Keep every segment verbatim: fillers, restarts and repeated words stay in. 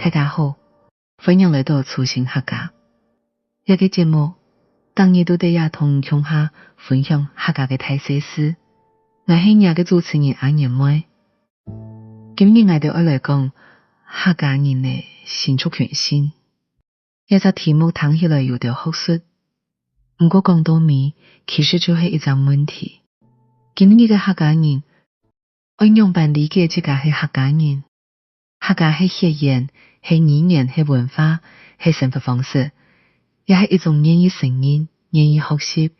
大家好，歡迎來到初心客家。這個節目，逐日都在這同你共下分享客家个大細事。𠊎係若个主持人阿年妹。今日𠊎兜愛來講客家人个新族群性。這隻題目聽起來有兜學術，毋過講到尾，其實就係一隻問題：今日个客家人愛仰般理解自家係客家人？客家係血緣，係語言，係文化，係生活方式，也係一種願意承認、願意學習、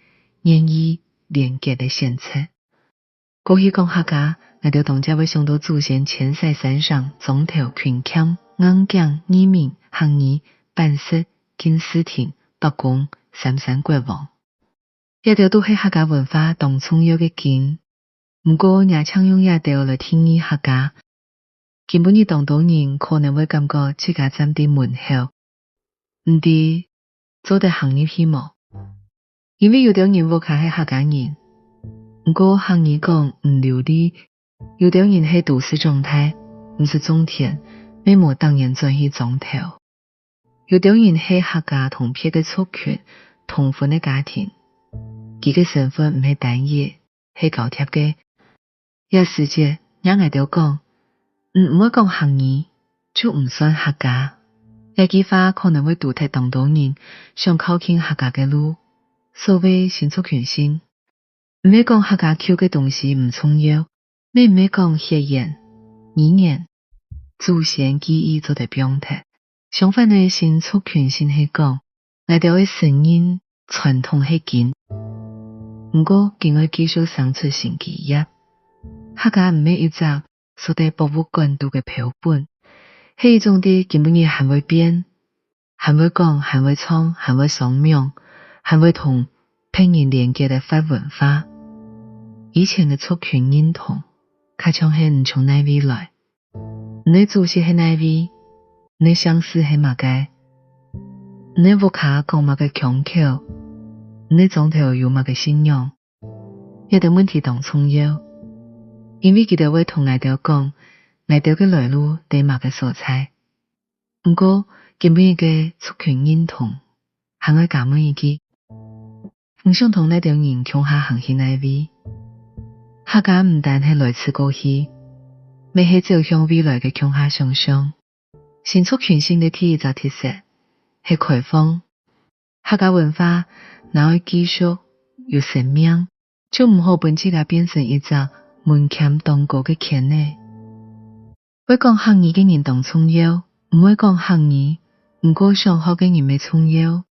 願意連結个選擇。過去講客家，𠊎兜當然會想到祖先遷徙山城、庄頭、勤儉、硬頸、義民、客語、粄食、敬字亭、伯公、三山國王。這兜都係客家文化當重要个根。毋過，若淨用這兜來定義客家，今晡日當多人可能會感覺自家站在門口，毋知做得行入去無？因為有兜人屋下係客家人，毋過客語講毋流利；有兜人係都市長大，毋識種田，乜無逐年轉去庄頭；有兜人係客家同別个族群通婚个家庭，佢个身份毋係單一，係交疊个。這時節，若𠊎兜講：「你毋會講客語，就毋算客家」，這句話可能會堵忒當多人想靠近客家个路。所謂新族群性，毋係講客家舊个東西毋重要，乜毋係講血緣、語言、祖先記憶做得放忒。相反个，新族群性係講，𠊎兜愛承認傳統係根，毋過，佢愛繼續生出新枝葉。客家毋係一隻 鎖在博物館肚个標本，係一種在今晡日還會變、還會講、還會唱、還會商鞅、還會同別人連結个活文化。以前个族群認同，較像係你從哪位來，你个祖籍係哪位，你个姓氏係麼个，你个屋下講麼个腔口，你个庄頭有麼个信仰。 這兜問題當重要，因為佢兜會同𠊎兜講，𠊎兜个來路在麼个所在。毋過，今晡日个族群認同，還愛加問一句：你想同哪兜人共下行去哪位？客家毋單係來自過去，乜係走向未來个共下想像。新族群性个第一隻特色係開放。 客家文化若愛繼續有生命，就毋好分自家變成一隻門檻當高个圈仔。會講客語个人當重要，毋會講客語，毋過想學个人乜重要。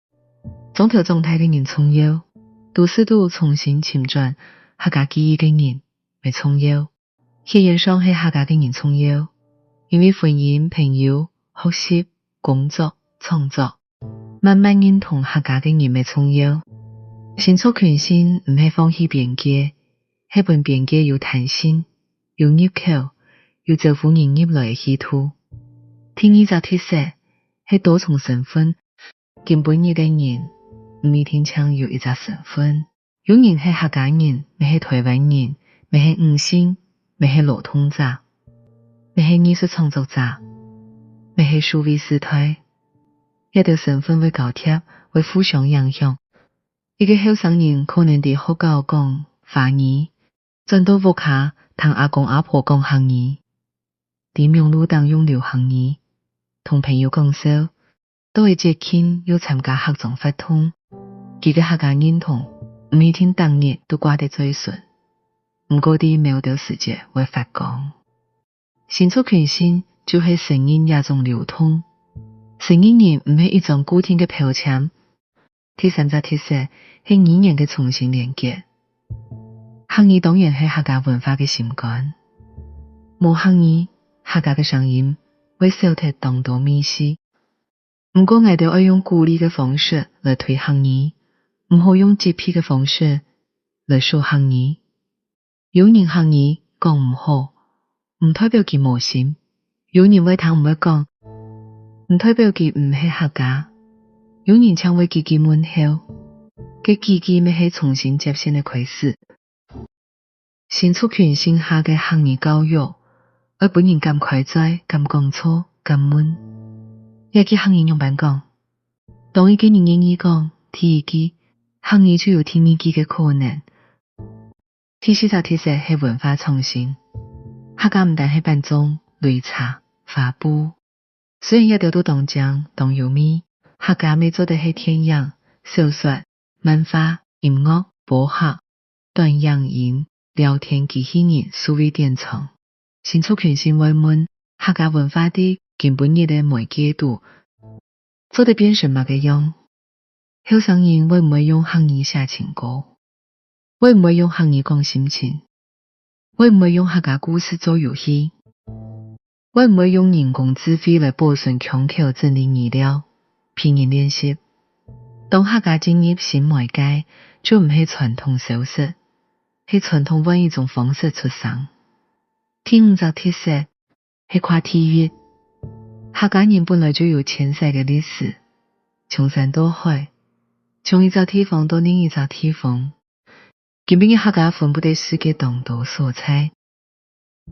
庄頭長大个人重要，都市肚重新尋轉客家記憶个人乜重要。 血緣上係客家个人重要，因為婚姻、朋友、學習、工作、創作，慢慢認同客家个人乜重要。新族群性毋係放棄邊界，係分邊界有彈性、有入口、有招呼人入來个氣度。第二隻特色係多重身份，今晡日个人毋一定淨有一隻身份。 有人係客家人，乜係臺灣人，乜係女性，乜係勞動者，乜係藝術創作者，乜係數位世代。這兜身份會交疊，會互相影響。一個後生人可能在學校講華語，轉到屋下聽阿公阿婆講客語，在網路頂用流行語同朋友講笑， 到一節慶又參加客庄活動，佢个客家認同毋一定逐日都掛在嘴脣，毋過在某兜時節會發光。新族群性就係承認這種流動，承認人毋係一張固定个標籤。第三隻特色係語言个重新連結。客語當然係客家文化个心肝，無客語，客家个聲音會少忒當多味緒。 毋過𠊎兜愛用鼓勵个方式來推客語，毋好用責備个方式來說客語。有人客語講毋好，毋代表佢無心；有人會聽毋會講，毋代表佢毋係客家。有人淨會記記問候，該記記乜係重新接線个開始。 新族群性下个客語教育，愛分人敢開嘴、敢講錯、敢問。這句客語仰般講？當一個人願意講第一句，客語就有第二句个可能。第四隻特色係文化創新。客家毋單係粄粽、擂茶、花布，雖然這兜都當靚、當有味，客家乜做得係電影、小說、漫畫、音樂、播客、短影音、聊天機器人、數位典藏。新族群性會問，客家文化在今晡日个媒介肚，做得變成麼个樣？後生人會毋會用客語寫情歌？會毋會用客語講心情？會毋會用客家故事做遊戲？會毋會用人工智慧來保存腔口、整理語料、陪人練習？當客家進入新媒介，就毋係傳統消失，係傳統換一種方式出聲。第五隻特色係跨地域。客家人本來就有遷徙个歷史，從山到海，從一隻地方到另一隻地方。今晡日客家分布在世界當多所在，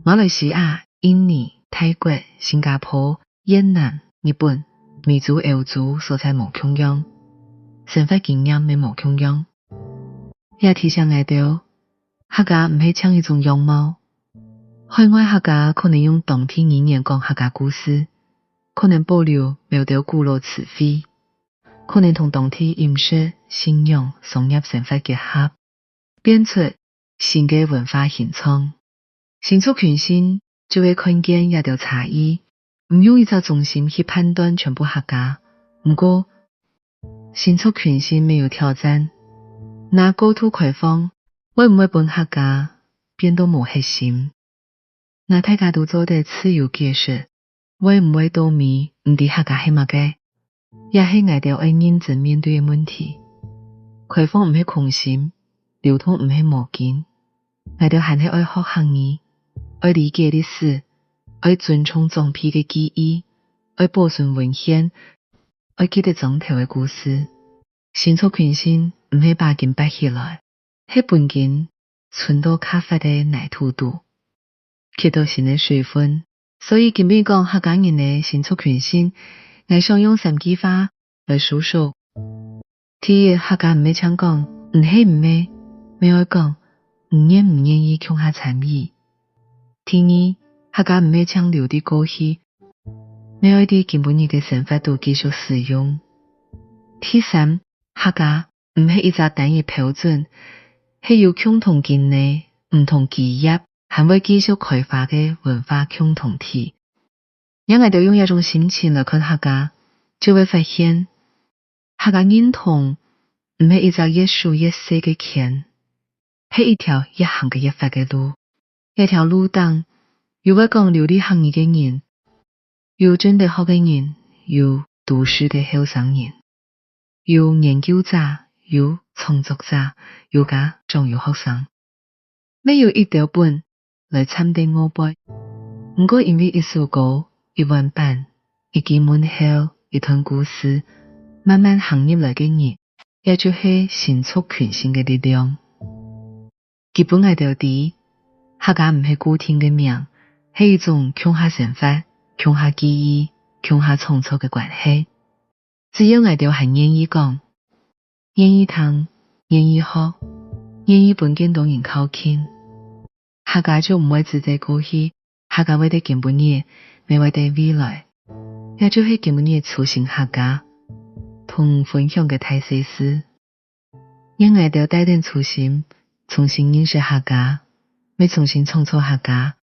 馬來西亞、印尼、泰國、新加坡、越南、日本、美洲、歐洲所在無共樣，生活經驗乜無共樣。這提醒𠊎兜，客家毋係淨一種樣貌。海外客家可能用當地語言講客家故事，可能保留某兜古老詞彙，可能同當地飲食、信仰、商業生活結合，變出新个文化形狀。新族群性就會看見這兜差異，毋用一隻中心去判斷全部客家。毋過，新族群性乜有挑戰。若過度開放，會毋會分客家變到無核心？若大家都做得自由解釋，會毋會到尾毋知客家係麼个？這係𠊎兜愛認真面對个問題。開放毋係空心，流動毋係無根。𠊎兜還係愛學客語，愛理解歷史，愛尊重長輩个記憶，愛保存文獻，愛記得庄頭个故事。新族群性毋係把根拔起來，係分根伸到較闊个泥土肚，吸到新个水分。所以今晡日講客家人个新族群性，𠊎想用三句話來收束。第一，客家毋係淨講「毋係毋係」，乜愛講「毋願毋願意共下參與」。第二，客家毋係淨留在過去，乜愛在今晡日个生活肚繼續使用。第三，客家毋係一隻單一標準，係有共同根个、毋同枝葉，還會繼續開花个文化共同體。若𠊎兜用這種心情來看客家，就會發現，客家認同毋係一隻越守越細个圈，係一條越行个越闊个路。這條路頂，有會講流利客語个人，有正在學个人，有都市个後生人，有研究者，有創作者，有家長，有學生。乜有一兜本來站在外背，毋過因為一首歌、一碗粄、一句問候、一段故事，慢慢行入來个人，這就係新族群性个力量。佢分𠊎兜知，客家毋係固定个名，係一種共下生活、共下記憶、共下創造个關係。只要𠊎兜還願意講，願意聽，願意學，願意分更多人靠近，客家就毋會只在過去，客家會在今晡日，乜會在未來。這就係今晡日初心客家同分享个大細事。願𠊎兜帶等初心，重新認識客家，乜重新創造客家，